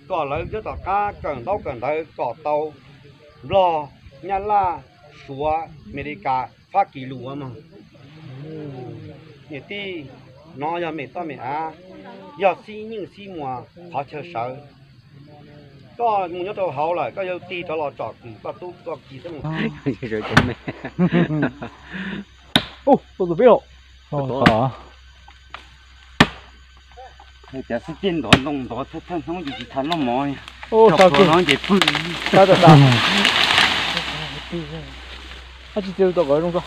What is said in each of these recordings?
Kom lawv nyob tom qab kawm ntaub kawm ntawv kom tau Nplog, Nyab Laj, Suav, Amelikas, Fab Kis lus mog. Niam tij, no yog mem toj mem av, yog xib nywj xib muas qhov chaw sawv. Koj mus nyob rau hauv lawm koj yuav tig rov los tsom kwm koj tub koj ki xwb. Tus peb los. Cov xib tij ntov ntoo ntov thawj thawj hnub ces tsis tau noj mov, tso pluav no ces pw. Ab tsis txiav tau kom zoo tso.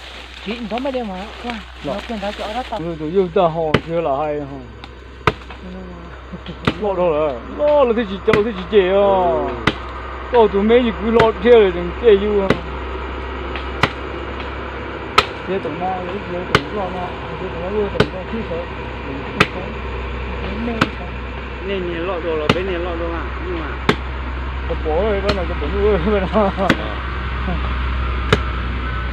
Tus yawg tag ho tsis lam hais. Loj dhau lawm, loj lawm thiaj tsis caum thiaj tsis cem os. Koj tus me yus kwv hlo dhia lawm tseem cem yus. Txiav tom no, txiav tom loj no, txiav tom no, txiav tom no, txiav tom no. Nej niag loj dua los peb niag loj dua mas nyuj mas. Koj pom, koj pom nyuj no.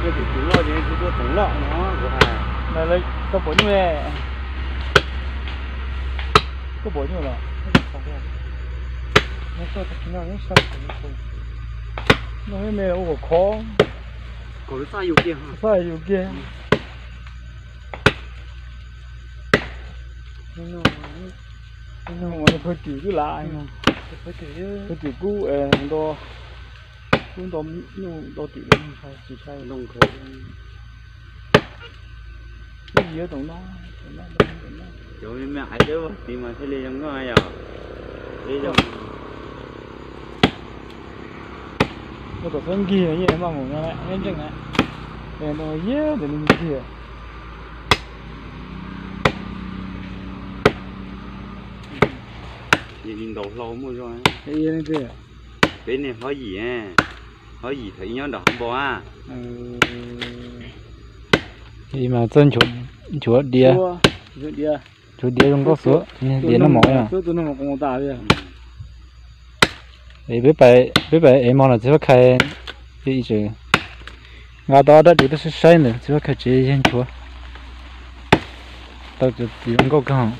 Tus loj ces kuv tuaj tom loj no kuv hais. Koj pom nyuj ne? Koj pom nyuj los? No me ua kom khov. Kom lawv xaj yus kiag, xaj yus kiag. Phawj twm twb lav, phawj twm kub nto, kub nto nyuj nto twm tsis sai. Twb yog tom no, cov me me aiv dawb vog tid mas thiaj li zoo nkauj yom. Ua tom txhob nkig yeej maj mus no neb ntseej na. No yog tus me nkig. Yog li ntaus hlau muaj zog. Peb niag hlob yim, hlob yim thaum ib nyob nram hauv npau a. Mas txawj nchuav diav, nchuav diav zoo nkauj xwb, diav noj mov. Peb pais ev mov no txiv huab khais, nqa tau ob rab diav tuaj saib saib ntawm txiv huab khais tsev yawg nchuav tau cov diav zoo nkauj kawg.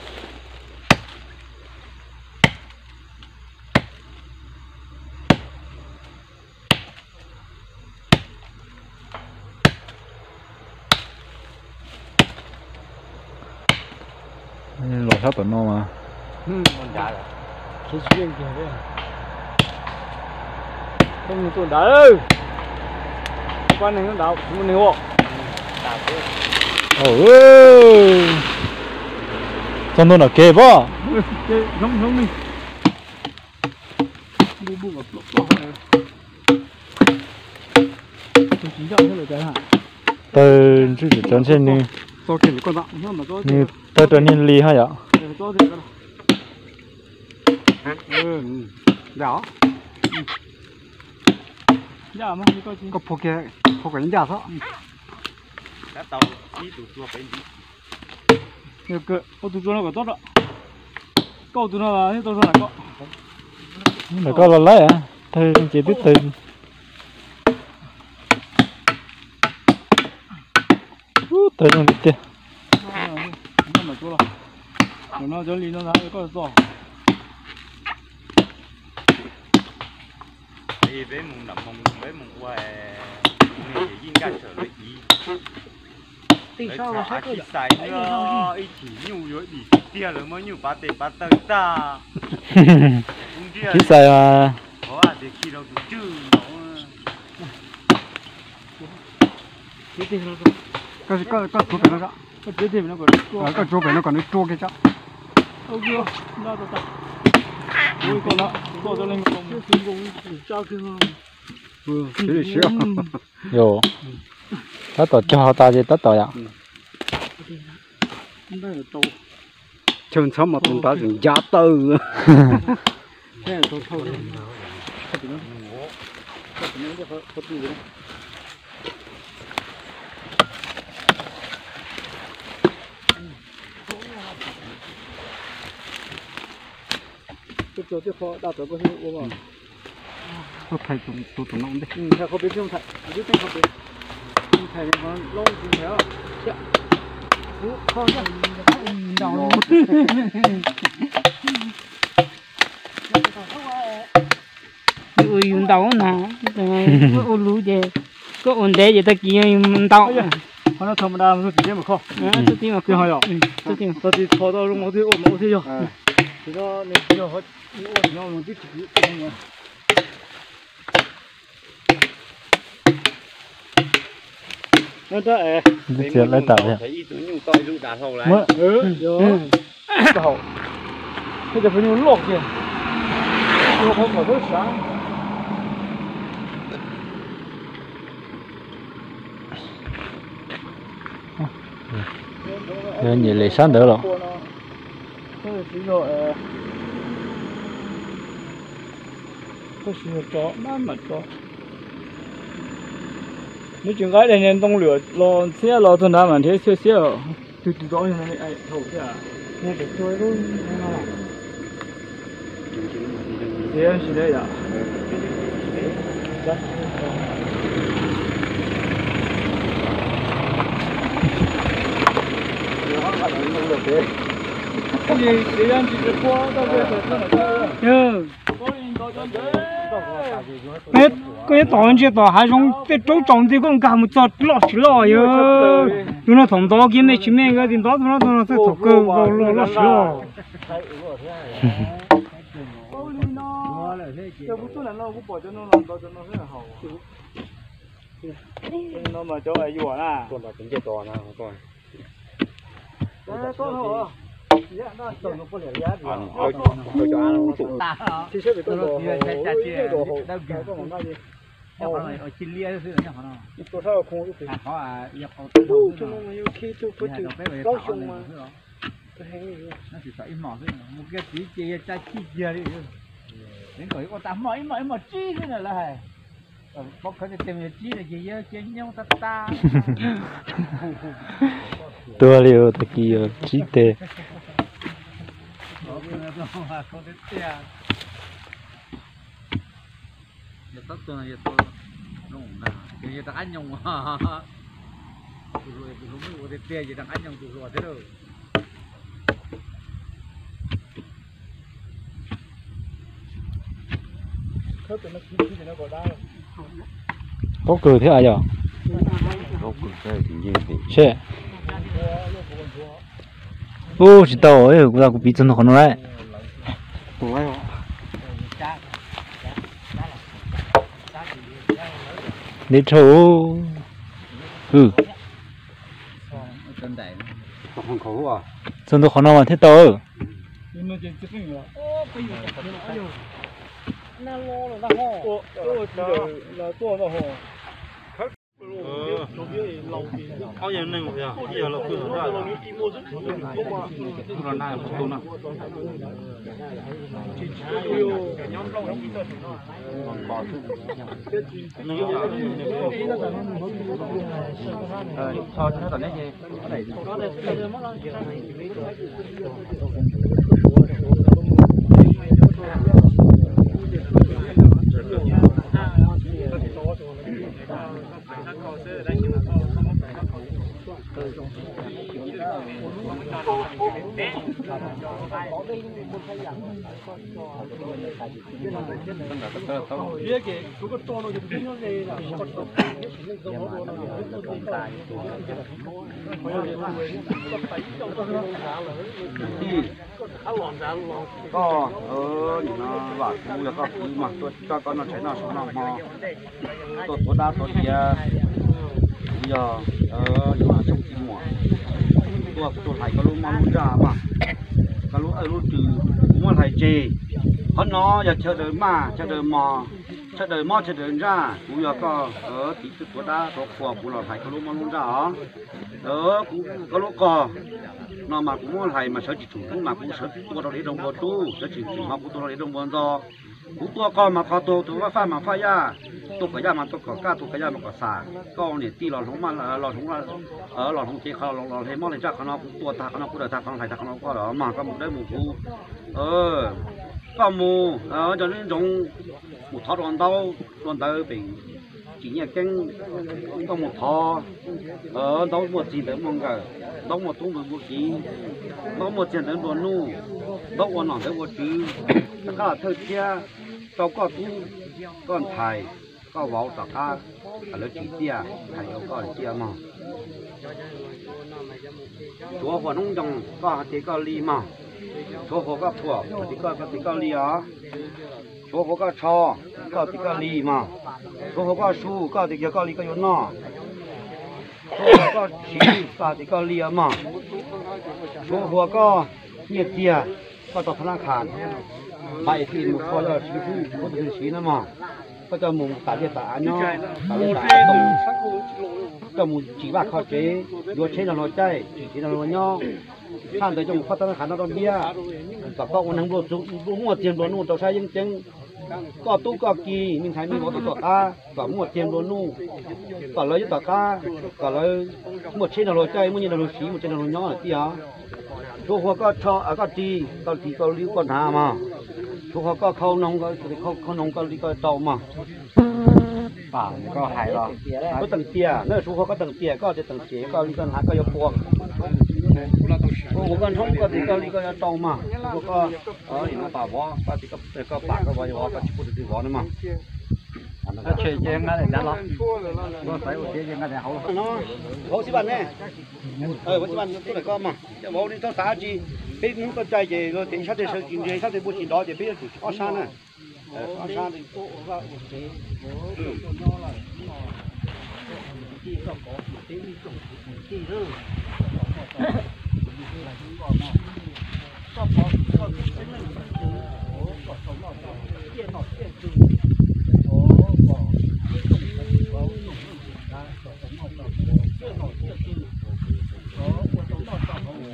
Los sab tom no mas. Koj mus tuaj nrad, pab neeg nrad, neeg ua. Txog ntua nram kev pob. Tawg ntsej tawv ntshe nws, nws tawg raws niag li ho yom. Koj phua kom ncaj xwb. Ua tus tsua no kom tob, koj ua tus no thiaj tau zoo. Ntawm koj los laib, tawg ces twb tawg. Tawg zoo tiag tiag. Peb mus nram Hmoo peb mus ua, yeej nkaj tsawm lawv iv. Lawv txhais av khib xais, ib chim nyuj yuav dim tiag tiag, lawv muab nyuj pav tes pav taw tag. Khib xais mas. Qhov tias khi rau tus tswj ntaus. Koj tsuav pem no, koj tsuav pem no kom nws rua kiag tso. Yog, tab tom cog tas ces tab tom yom. Chaw ntxhab mas tus nrad tseem ncav tawg. Koj thaiv tus tus no ntej. Thaiv qhov pem, thaiv qhov pem. Thaiv qhov laub tus thaiv. Ua yus ntaus na, ua luv ces koj ua ntev ces tag kis yog yus ntaus. Ib txhia lawv tawm thiab. Ib tug nyuj tau ib lub dav hlau lawm. Haum, thiab cov phooj ywg loj kiag, ua qhov kom txhob sav. Yog nyiam lem sab ntawd los? Tab sis yog tsov, maj mam tsov. Neb tsis nqa daim niag ntoo lwm los ntxhiab los txog nrad mas nrhiav xiab xiab. Tus tus tod thaum thiab. Tiab tsis tau yom. Koj nyob tom ntsia tom hav zoov tej roob tsaus nti koj nkag mus txog loj tsis loj yog. Tus no thaum ntov kiag me tsis me nkawd tis ntov tus no tus no txawj thaum kawg loj tsis loj. Ib hmos xwb, mus kiag txiv ces yog tsa chij kiag li. Neb kom ua tag hmo ib hmos ib hmos tsib xwb na lawv hais. Pob khawv tej tes yog tsib no ces yog cia nyob tab tab. Tuag li tag kis yog tsib tes. Yog tau tuag no yog tau zoo na, ces yog rov qab nyoos. Tus hluas tus hluas muab ua tiag tiag ces rov qab nyoos tus hluas thiab lawm. Pob kws thiab yog? Seb. Ub, tsis tau, kuv tas kuv piv txog ntua qhov no lawm. Deb dhau. Txog ntua qhov no mas thiaj tau. Koj, nim no vam kuv yog koj kwv mas tuaj coj koj noj tshais noj su noj hmo, tuaj tuav dab tuav diav. Kuv yog nim no Xyooj txiv muam, tuaj kuv tuaj hlais koj lub mob lub ntsaj mas, koj lub awj lub rws kuv muab hlais tseg. Qhov no yog chaw daws maj chaw daws mos, chaw daws mob chaw daws ntsaj, kuv yog koj kwv tij tuav dab tuav qhuas kuv los hlais koj lub mob lub ntsaj os. Kuv koj lub qog no mas kuv muab hlais mas sawv tsis tshum hnub mas kuv sawv tua rau dev rau npua rub, sawv tsis tshum hmo kuv tua rau dev rau npua ntxo. Kuv tua qog mas qhov tua tus faj mas faj yaj, tua kom yaj mas tua kom kaj, tua kom yaj mas kom xam. Koj niam tij los hloov, los hloov, los hloov ces qhov los hle mob hle ntsaj qhov no kuv tua tag qhov no kuv daws tag qhov no hlais tag qhov no koj los mas koj mus dawb mus huv. Koj mus nco ntsoov mus thov dua ntaub dua ntawv pem tsim Nyiaj Keeb, koj mus thov ntaub muaj txiv ntawd muaj nkawm, ntaub muaj tub ntawd muaj kiv, ntaub muaj txiag ntawd nplua nuj, ntaub ua nom ntawd ua tswv, rov qab los thawj thiab rau koj tub Koj ntxhais, koj vauv tom qab, lawv tsim txiaj, ntxhais yuav koj li tiag mog. Suav Huas Hnub Nyoog, koj hais tias koj li mog. Suav Huas koj phuam, koj tias koj, koj tias koj li os. Suav Huas koj tsho, koj tias koj li mog. Suav Huas koj su, koj tias yog koj li koj yuav noj. Suav Huas koj siv, koj tias koj li os mog. Suav Huas koj nyiaj txiag, koj tau thab nab khas, pab es tij mus kho loj siv xwb, tsis muaj tus twg siv na mog. Koj coj mus tas liaj tas av nyob, tas liaj tas av, coj mus tsim vaj kho tsev, yuav tsheb nrog luag caij, tsim tsev nrog luag nyob. Tshaj ntawd coj mus kho thab nab khas noj rau ntiab, kom koj ua neeg nplua txu, muaj txiag nplua nuj rau sab yeeb ceeb. Koj tub koj ki, me ntxhais me vauv tau tom qab kom muaj txiag nplua nuj, kom lawv yuav tom qab, kom lawv muaj tsheb nrog luag caij, muaj nyiaj nrog luag siv, muaj tsev nrog luag nyob lawm tij os. Suav Huas koj tsho, koj ris, koj ris koj li koj hnav mog. Suav Huas koj khau noog, khau noog koj li koj rau mog. Koj hais los, koj teem tiam na, Suav Huas koj teem tiam, koj tias teem tiam koj li koj hnav koj yuav pua. Suav Huas koj nrhoob koj tias koj li koj yuav rau mog. Suav Huas koj, koj pam vov, koj tias koj pam koj vov yuav vov, koj tsis pub tus twg vov na mog. Vauv xib vaj ne, vauv xib vaj tuaj ntawm koj mog, vauv nej txhob xav dab tsi. Peb Hmoob txoj cai ces luag tias ib sab tes sawv tsis nres, ib sab tes npuaj tsis nrov ces peb yuav tsum ob sab na. Ob sab.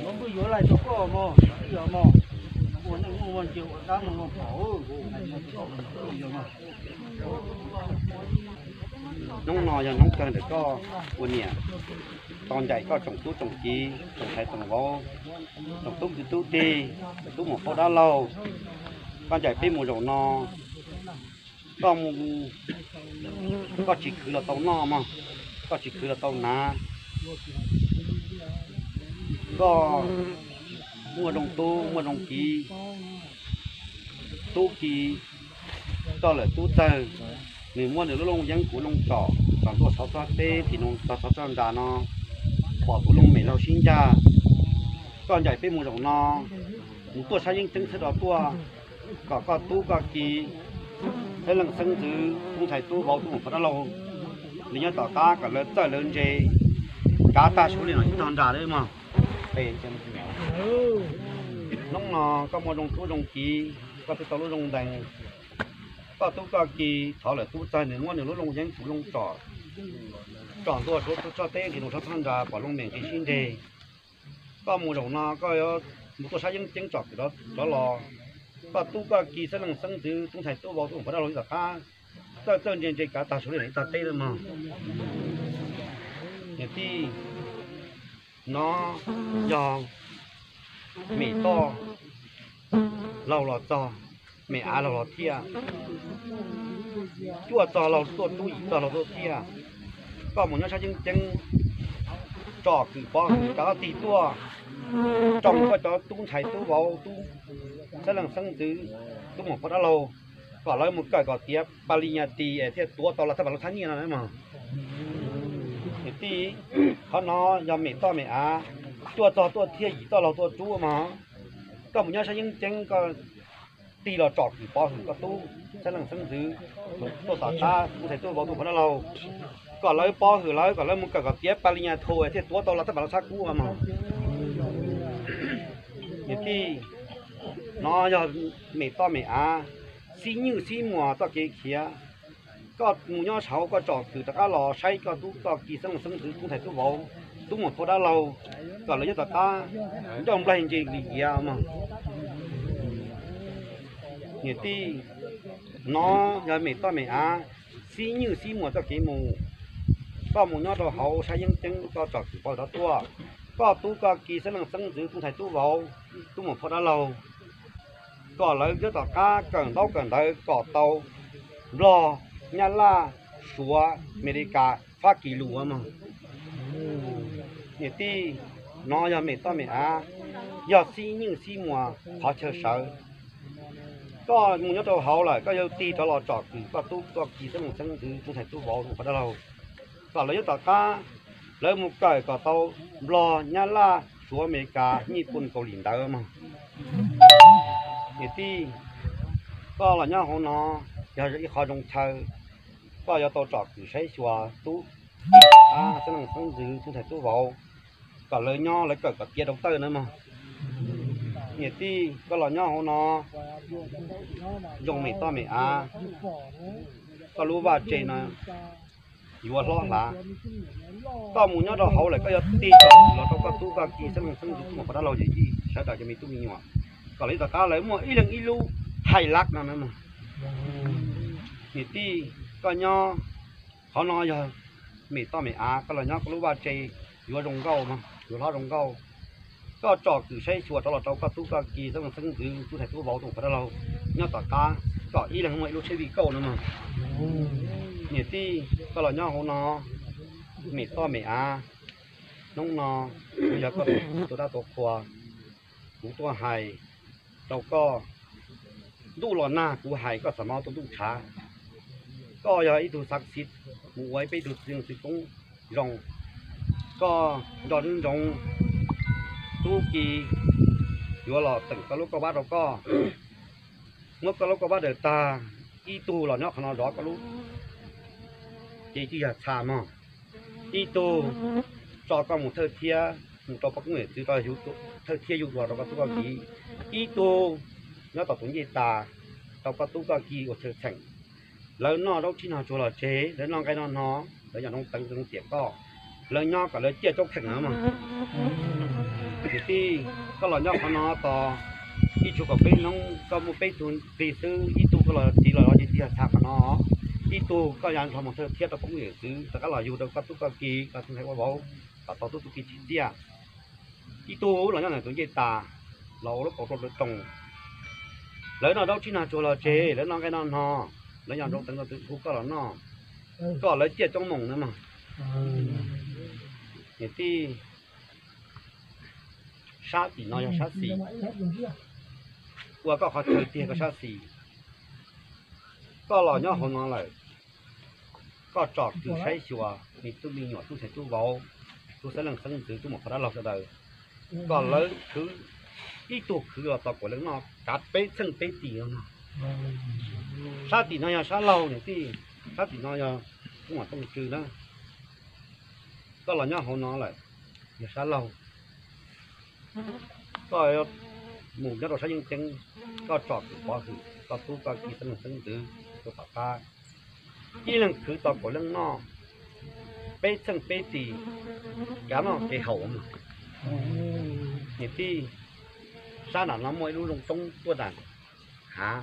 Yuav npwj yuav lais rau koj mog, ua neej muaj ua ntsia ua dab muaj ua pom. Hnub no yog hnub kawg ntawm koj ua niam, tau ncaim koj tsoom tub tsoom kiv, tsoom ntxhais tsoom vauv, tsoom tub kwv tub tij, tsoom tub muam phauj dab laug. Koj ncaim peb mus zaum no, koj mus, koj tsis khwv los tau noj mog, koj tsis khwv los tau hnav. Koj muaj zoo tub muaj zoo kiv, tub ki, koj lawm tub txawg, nws muab nws lub looj yeeb kuv looj tsom, tsom ntua xov txog teb, nrhiav nws txog xov txog nra no, pom kuv looj mem laug sib ncaj. Koj ncaim peb mus zaum no, mus tuaj sab yeeb ceeb txhawb rau tuaj, kom koj tub koj ki, xeeb leej xeeb ntxwv, tub ntxhais tub vauv, tub muam phauj dab laug, nws nyob tom qab kom lawv txawj lawv ntse, kav tag suav li no ib tog nra mog. Hnub no koj muaj zoo tub zoo kiv, koj twb tau lub zoo ntees, koj tub koj ki, thov lawm tub txawg nws muab nws lub looj yeeb kuv looj tsom, tsom ntua suav txog teb, nrhiav nws txog txog nra, pom looj mem nqis sib nreg. Koj mus zaum no koj yuav mus tuaj sab yeeb ceeb tsom kwm rov los, koj tub koj ki, xeeb leej xeeb ntxwv, tub ntxhais tub vauv, tub muam phauj dab laug tom qab, txawj txawj ntse ntse kav tag suav li no ib tog teb mog. Niam tij, no yog mem toj laug los txog, mem av laug los thiaj, cuaj txog laug tuaj tub, yim txog laug tuaj thiaj. Koj mus nyob sab yeeb ceeb, tsom kwm pov hwm rov qab tig tuaj, tsoo koj cov tub ntxhais tub vauv, tub xeeb leej xeeb ntxwv, tub muam phauj dab laug, kom lawv mus kawm kom tiav pa li nyas tis es thiaj tuav tau los thaj pas los txhab nyiaj no mog. Niam tij, qhov no yog mem toj mem av, cuaj txog tuaj thiaj, yim txog laug tuaj rub mog. Koj mus nyob sab yeeb ceeb koj tig los tsom kwm pov hwm koj tub xeeb leej xeeb ntxwv, tuaj tom qab tub ntxhais tub vauv, tub muam phauj dab laug, kom lawv pov hwm lawv, kom lawv mus kawm kom tiav pa li nyas tho thiaj tuav tau los thaj pas los txhab kub mog. Niam tij, no yog mem toj mem av, xib nywj xib muas txoj kev khiav. Koj mus nyob saud koj tsom kwm rov qab los saib koj tub koj ki, xeeb leej xeeb ntxwv, tub ntxhais tub vauv, tub muam phauj dab laug, kom lawv nyob tom qab ncauj nplaig ntse li yiav mog. Niam tij, no yog mem toj mem av, xib nywj xib muas txoj kev mus. Koj mus nyob rau hauv sab yeeb ceeb koj tsom kwm pov hwm rov tuaj, koj tub koj ki, xeeb leej xeeb ntxwv, tub ntxhais tub vauv, tub muam phauj dab laug, kom lawv nyob tom qab kawm ntaub kawm ntawv kom tau Nplog, Nyab Laj, Suav, Amelikas, Fab Kis lus mog. Niam tij, no yog mem toj mem av, yog xib nywj xib muas qhov chaw sawv. Koj mus nyob rau hauv lawm koj yuav tig rov los tsom kwm koj tub koj ki xeeb leej xeeb ntxwv tub ntxhais tub vauv tus poj dab laug, kom lawv nyob tom qab, lawv mus kawm kom tau Nplog, Nyab Laj, Suav, Amelikas, Nyij Pooj, Kaus Lim ntawd mog. Niam tij, koj los nyob hauv no yog ib qho zoo chaw, koj yuav tau tsom kwm saib xyuas tub, xeeb leej xeeb ntxwv tub ntxhais tub vauv, kom lawv nyob lawv kawm kom tiav rau tawj na mog. Niam tij, koj los nyob hauv no zoo mem toj mem av, koj lub vaj tse no yuav hlob hlav. Koj mus nyob rau hauv lawm koj yuav tig tsom los rau koj tub koj ki xeeb leej xeeb ntxwv tub muam poj dab laug yawm yij sawv daws cov me tub me nyuam, kom lawv tom qab lawv muaj ib leeg ib lub hais lab no na mog. Niam tij, koj nyob qhov no yog mem toj mem av, koj los nyob koj lub vaj tse yuav zoo nkauj, yuav hlob zoo nkauj. Koj tsom kwm saib xyuas rov los rau koj tub koj ki xeeb leej xeeb ntxwv tub ntxhais tub vauv tub muam poj dab laug nyob tom qab, kom ib leeg muaj ib lub tsheb vij kauj no mog. Niam tij, koj los nyob hauv no mem toj mem av, hnub no kuv yog koj tus dab tus qhua, kuv tuaj hais rau koj. Ntuj los nag kuv hais koj txhob mus ua ntuj tshav. Koj yog ib tug xav xiv mus ua ib peb tug txiv txiv koob zoo, koj nco ntsoov, tub ki yuav los teem koj lub kauj vab rau koj. Muab koj lub kauj vab daws tag, ib tug los nyob qhov no zov koj lub, ces twb yog txha mog. Ib tug tso koj mus thawj thiab mus rau poj koob yawm txwv, thawj thiab yug dua rau koj tub koj ki. Ib tug nyob tom tus ncej tas rau koj tub koj ki ua chaw txheem. Lawv noj zaub tsib nog tsuag los tseg, lawv noj nqaij noj hno, lawv yog noo teev zoo tiam koj. Lawv nyob kom lawv ciaj coob kheem no mog. Kwv tij, koj los nyob qhov no tos ib tsug kaum peb hnub, koj muaj peb tug plig xwb, ib tug koj los txiv los zov ces twb yog txha qhov no. Ib tug koj yuav nrog mus thawj thiab rau poj koob yawm txwv rov qab los yug rau koj tub koj ki, koj tub ntxhais tub vauv, kom tau tub tub ki tsim txiaj. Ib tug los nyob ntawm tus ncej tas los ua lub paus rau lawv roos. Lawv noj zaub tsib nog tsuag los tseg, lawv noj nqaij noj hno, lawv yog noo teev zoo tiam hu koj los noj, kom lawv ciaj coob moos na mog. Niam tij, sab tim no yog sab xis, ua koj qhov chaw tiag koj sab xis. Koj los nyob hauv no lawm, koj tsom kwm saib xyuas me tub me nyuam tub ntxhais tub vauv, tub xeeb leej xeeb ntxwv tub muam poj dab laug sawv daws, kom lawv khwv, ib tug khwv los tau kaum leej noj kav peb txheej peb tis no. Sab tim no yog sab laug niam tij, sab tim no yog tub muam tooj tsw na. Koj los nyob hauv no lawm, yog sab laug. Koj mus nyob rau sab yeeb ceeb, koj tsom kwm pov hwm koj tub koj ki xeeb leej xeeb ntxwv rau tom qab, ib leeg khwv tau kaum leej noj, peb txheej peb tis, kav noj kev haus. Niam tij, sab nram no muaj ib lub zoo roob tuaj nram hav,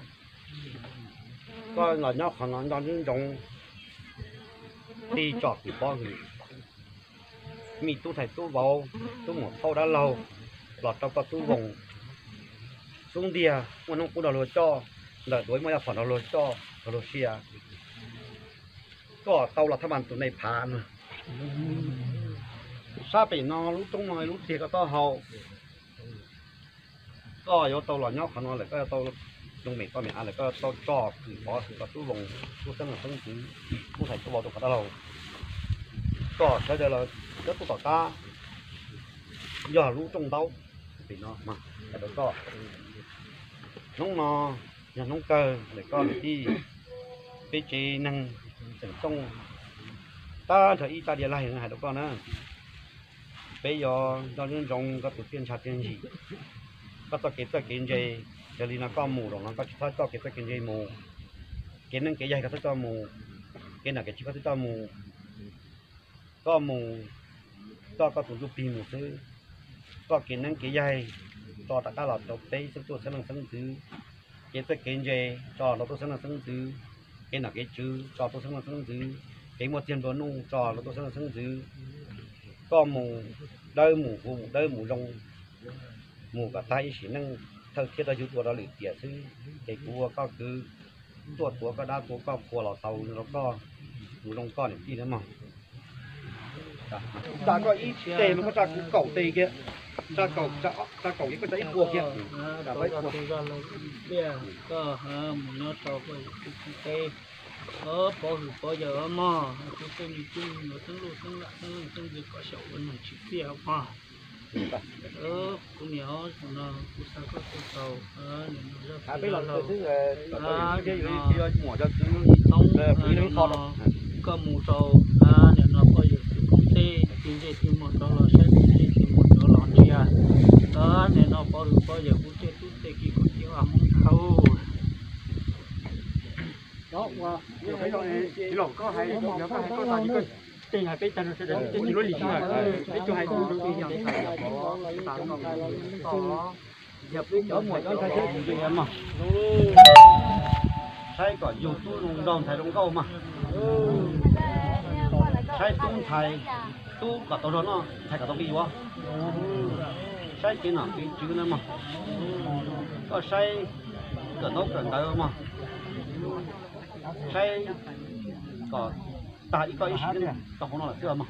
koj los nyob qhov no nco ntsoov, tig tsom kwm pov hwm me tub ntxhais tub vauv, tub muam phauj dab laug los rau koj tub voos. Xub ntiag muaj hnub qub nrog luag coj, ntawm duav muaj yaj phom nrog luag coj nrog luag sia, koj tau los thab mas tus nej phav no. Sab pem no lub roob no lub tiag koj taub hau. Koj yuav tau los nyob qhov no lawm, koj yuav tau zoo mem toj mem av lawm, koj yuav tau tsom kwm pov hwm koj tub voos, tub xeeb leej xeeb ntxwv, tub ntxhais tub vauv, tub phauj dab laug, kom sawv daws los nyob tuaj tom qab, yog lub rooj ntaub pem no mas hais rau koj. Hnub no yog hnub kawg ntawm koj niam tij, peb tsev neeg xeem Tooj, tag nrho ib rab diav laig hais rau koj na. Peb yuav nco ntsoov koj tus tiaj ntsha tiaj ntsig, koj txoj kev txawj kev ntse. Yog li no koj mus zaum no koj tsis txhob coj kev txawj kev ntse mus. Kev neeb kev yaig koj txhob coj mus, kev nom kev tswv koj txhob coj mus. Koj mus coj koj tus ntsuj plig mus xwb. Koj kev neeb kev yaig tso rov qab los rau peb xeeb tub xeeb leej xeeb ntxwv. Kev txawj kev ntse tso rau tub xeeb leej xeeb ntxwv. Kev nom kev tswv tso tub xeeb leej xeeb ntxwv. Kev muaj txiag nplua nuj tso rau tub xeeb leej xeeb ntxwv. Koj mus dawb mus huv, mus dawb mus zoo, mus kom tag ib sim neej, thawj thiab rov yug dua rau lwm tiam xwb, ces kuv ua koj kwv tuaj tuav koj dab tuav koj qhua los tau rau koj, mus zoo koj niam tij nawb mog. Tsa koj ib teg no koj tsa kuv kaum teg kiag, tsa kaum, tsa kaum kiag koj tsa ib puas kiag. Koj mus nyob rau poj yawm kuv teb, pov hwm pov yawm mog, kuv tej me tub me nyuam teeb luj teeb lam teeb leej teeb ntxwv kom xyaum ua neeg tsim txiaj mog. Kuv niam, no kuv xa koj tuaj tau nim no zaj peb los toob, koj mus rau nim no poj yawm kuv teb, tiv ntsej tiv muag rov los saib, tiv ntsej tiv muag rov los ntsia. Nim no pov hwm pov yawm kuv tej tub tej ki kom txiv vaj Hmoob thaub. Los koj hais, yog koj hais koj tag, koj tej hais peb tag no sawv daws tsis muaj lim siab, peb tsuas hais tus zoo tus yam. Yog peb cov muam cov ntxhais sawv daws mog, saib kom yug tub zoo nraug ntxhais zoo nkauj mog, saib tub ntxhais tub kom tau zog noj, ntxhais kom tau nqi yuav, saib kev nom kev tswv na mog, koj saib kawm ntaub kawm ntawv mog, saib kom tag ib koj ib sim tau hauv no lawm xwb mog.